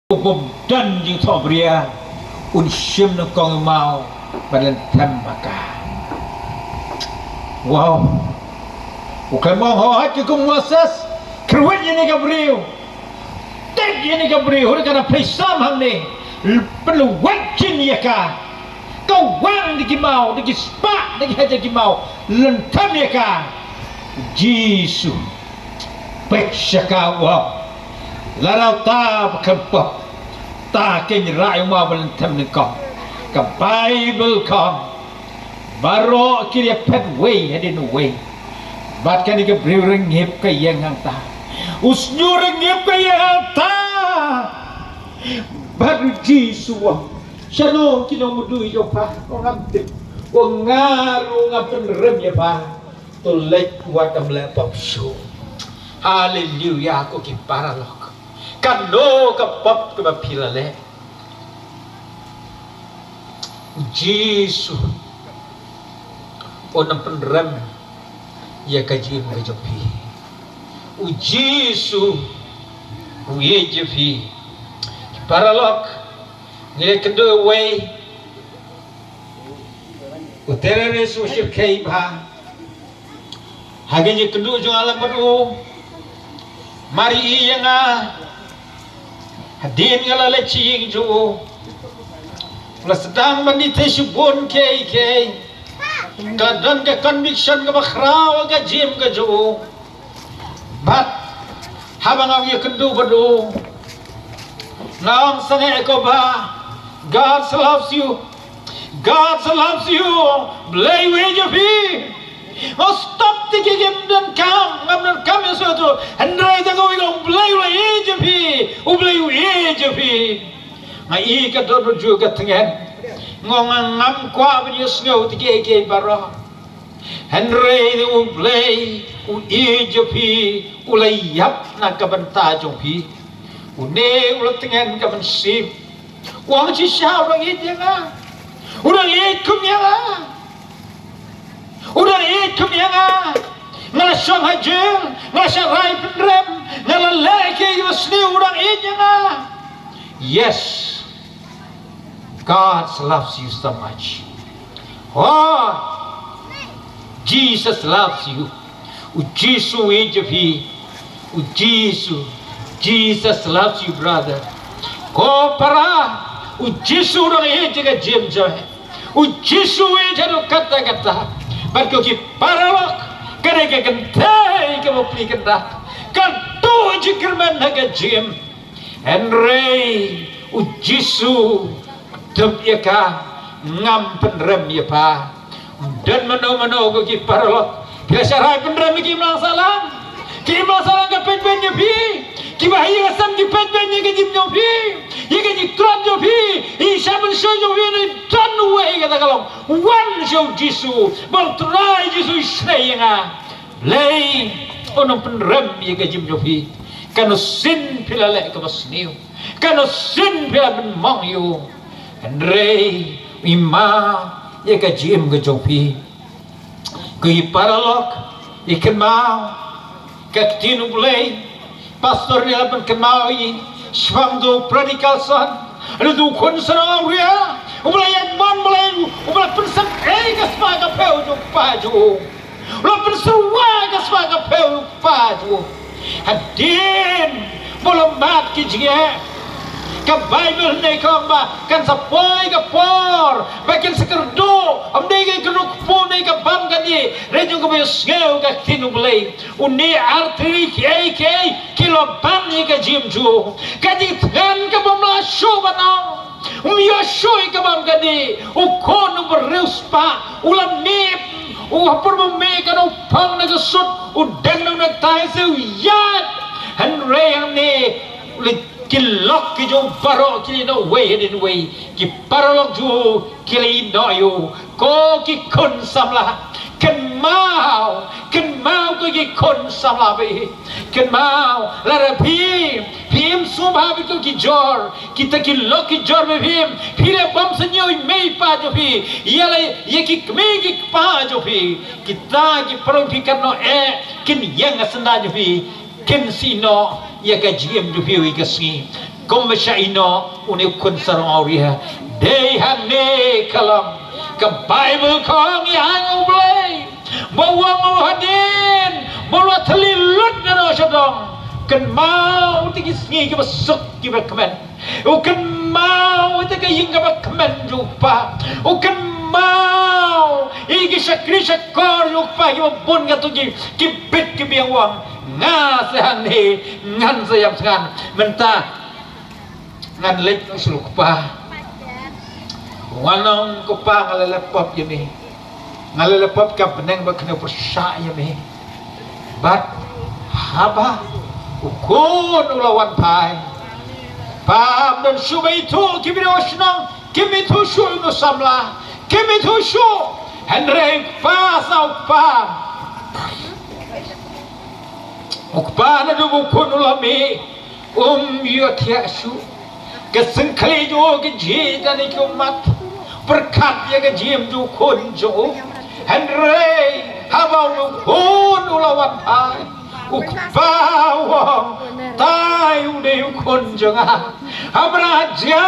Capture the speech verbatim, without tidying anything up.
u bym don jingthohbria, un shim nyngkong i maw ban lynthem ha ka. Wow. U khlem ong hooid kum u Moses, kyrwit ïa kane ka briew. Tip ïa kane ka briew, hooid ka na pyrshah hangne. Pynlwet jin ïa ka. Ka wang da ki maw, da ki spah, da ki hajar ki maw. Lynthem ïa ka. Jisu. Peit sha ka, wow. Lada uta ba khlem pop. Ta kein rah ïa u maw ban lynthem nyngkong. Ka Baibl ka ong. Baroh ki la phet uwei hadien uwei. Bad kane ka briew ryngip ka ïeng hangta. U shñiuh ryngip ka ïeng hangta. Bad u Jisu u ong, shano ki nongmudui jong pha? U ong ngam tip. U ong nga ruh ngam pynrem ïa pha. To leit wat ym leh pop shuh. Haleluya ko ki paralok. Kano ka pop kaba phi la leh? U Jisu un ym pynrem ïa ka jingim ka jong phi. U Jisu u ïeit ïa phi. Ki paralok, ngi la kynduh uwei u terrorist u shyrkhei bha. Ha ka jingkynduh jong nga lem bad u, mar ïa nga, hadien nga la leit sha ïing jong u, la sdang ban ïathuh shibun kiei kiei. Ka don ka conviction kaba khraw ha ka jingim ka jong u. Bad haba nga ïakynduh bad u, nga ong sangeh ko ba, God loves you. God loves you. Blei u ïeit ïa phi. Nga stop te ki kim donkam, ngam donkam ïa shuh tu. Hynrei te ko ong Blei u la ïeit ïa phi. U Blei u ïeit ïa phi. Nga i ka don u ju ka tngen. Nga ong ngam kwah ban ïohsngew te kiei kiei baroh. Hynrei u Blei u ïeit ïa phi, u la ïap na ka bynta jong phi. Une u la tngen ka mynsiem. U ong shisha u dang ïeit ïa nga. U dang ïeit kum ïa nga. U dang ïeit kum ïa nga. Nga la shong ha jel, nga la shah rai pynrem, nga la leh kiei kiba sniew, u dang ïeit ïa nga. Yes. God loves you so much. Oh, Jesus loves you. U Jisu u ïeit ïa phi. U Jisu. Jesus loves you, brother. Ko para, u Jisu u dang ïeit ïa ka jingim jong phi. U Jisu u ïeit haduh katta katta. Bad ko ki paralok, ka dei ka kynthei kaba plie kynrad. Katto jingkyrmen ha ka jingim. Hynrei u Jisu u tip ïa ka, ngam pynrem ïa pha. Ym don mano mano ko ki paralok. Phi la shah rai pynrem ïa ki imlang sahlang. Ki imlang sahlang ki peit beiñ ïa phi. Kiba ha ïing ha sem ki peit beiñ ïa ka jingim jong phi, ïa ka jingtlot jong phi, ïa ka jingshah mynsiem jong phi. Hynrei don uwei kata ka long, wan sha u Jisu. Ba u Trai Jisu u isynei ïa nga. Blei un ym pynrem ïa ka jingim jong phi. Katno sien phi la leh kaba sniew, katno sien phi la pynmong ïa u, hynrei u i ma ïa ka jingim ka jong phi. Ko ki paralok, i kynmaw ka ktien u Blei. Pastor, ïa la pynkynmaw i shaphang u prodigal son. Lada u khun shnong awria uba la ïaid mon, uba la, uba la pynsangeh ka spah ka phew jong u kpa jong u. U la pynsyrwa ka spah ka phew u kpa jong u. Hadien ba u la mad ki jingeh, ka Baibl hynne ka ong ba kan sa poi ka por ba kin sa kyrduh, ym dei ka kyrduh kpu ne ka bam kane, hynrei jong kaba ïohsngew ka ktien u Blei. Une artylli kiei kiei ki la ban ïa ka jingim jong u. Ka jingthngan ka bym lah shuh ban ong. Um ïoh shuh ïa ka bam kane. U khun u briew spah u la mih, u hapur ba u mih ka nongpang na ka sut, u dang nongnatai se u ïaid. Hynrei hangne u la ki lok ki jong u baroh ki la ïehnoh uwei hadien uwei. Ki paralok jong u ki la ïehnoh ïa u. Ko ki khun samla, kynmaw, kynmaw ko ki khun samla ba ïeit. Kynmaw, lada phi, phi im sngewbha bad ko ki jor, kita ki lok ki jor ba phi im, phi leh bymsniew ïa i mei i pa jong phi, ïa la, ïa ki kmie ki kpa jong phi, kita ki paralok phi katno eh kin ïeng ha syndah jong phi. Kin sa ïehnoh ïa ka jingim jong phi ha kawei ka sngi. Kumba sha ïehnoh une u khun sarong awria. Dei hangne ka long. Ka Baibl ka ong ïa nga U Blei. Ba u ong u hadien. Ba u la thylli lut na u sha dong. Kynmaw ïa ki sngi kiba suk kiba kmen. U kynmaw ïa ka ïing kaba kmen jong u kpa. U kynmaw ïa ki shakri shakor jong u kpa kiba bun katto ki bit ki biang, u ong. Nga sa hangne ngan sa ïam sngan. Mynta ngan leit sha u kpa. Ngan ong, kpa, nga la leh pop ïa me. Nga la leh pop ka bneng bad kane u pyrshah ïa me. Bad haba u khun u la wan phai, pam don shuh ba ithuh ki briew shnong, kim ithuh shuh ïa u samla, kim ithuh shuh. Hynrei u kpa sa u kpa. U kpa naduh u khun u la mih, um ïohthiah shuh. Ka syngkhli jong u ka jhieh da ki ummat. Pyrkhat ïa ka jingim jong u khun jong u. Hynrei haba u khun u la wan phai, u kpa u ong, tai u dei u khun jong nga. Haba nga jia